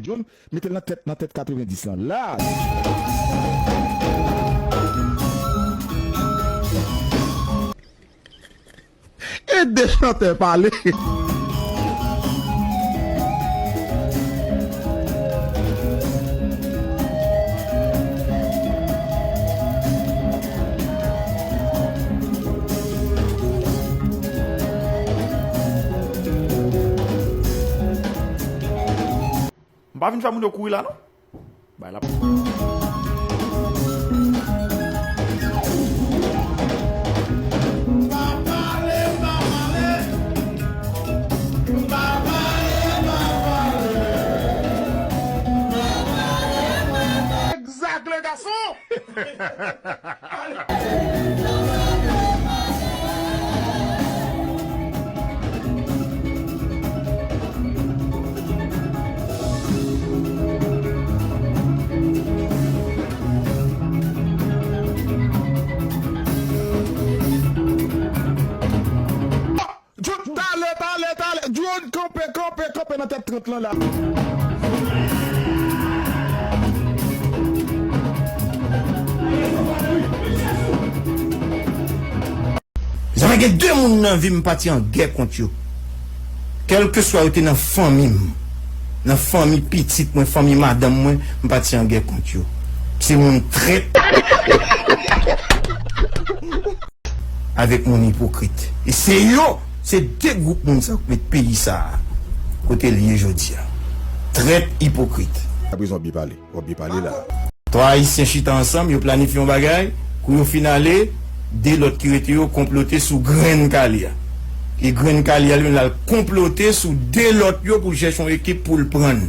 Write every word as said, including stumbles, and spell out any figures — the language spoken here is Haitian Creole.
Jòn, mete l nan tèt, nan tèt katrevendis lan. La! Ede chantè pale. M pa vin fè moun yo kouri la, non. Bay la. Exact, le garçon! Drone, talè, talè, talè. Drone, kanpe, kanpe, kanpe nan tèt trant lan la. Zanmi, gen de moun nan vi m, m pati an gè kont yo. Kèlkeswa yo te nan fanmi m, nan fanmi pitit mwen, fanmi madanm mwen, m pati an gè kont yo. Se moun trèt avèk moun ipokrit. E se yo, se de gwoup moun sa k met peyi sa a kote l ye jodi a. Trèt, ipokrit. Aprezan w byen pale. W ap byen pale la. Twa Ayisyen chita ansanm, yo planifye yon bagay, kou yo fin ale, de lòt ki rete yo konplote sou grenn Kali a. E grenn Kali a, li menm, l al konplote sou de lòt yo pou l chèche yon ekip pou l pran.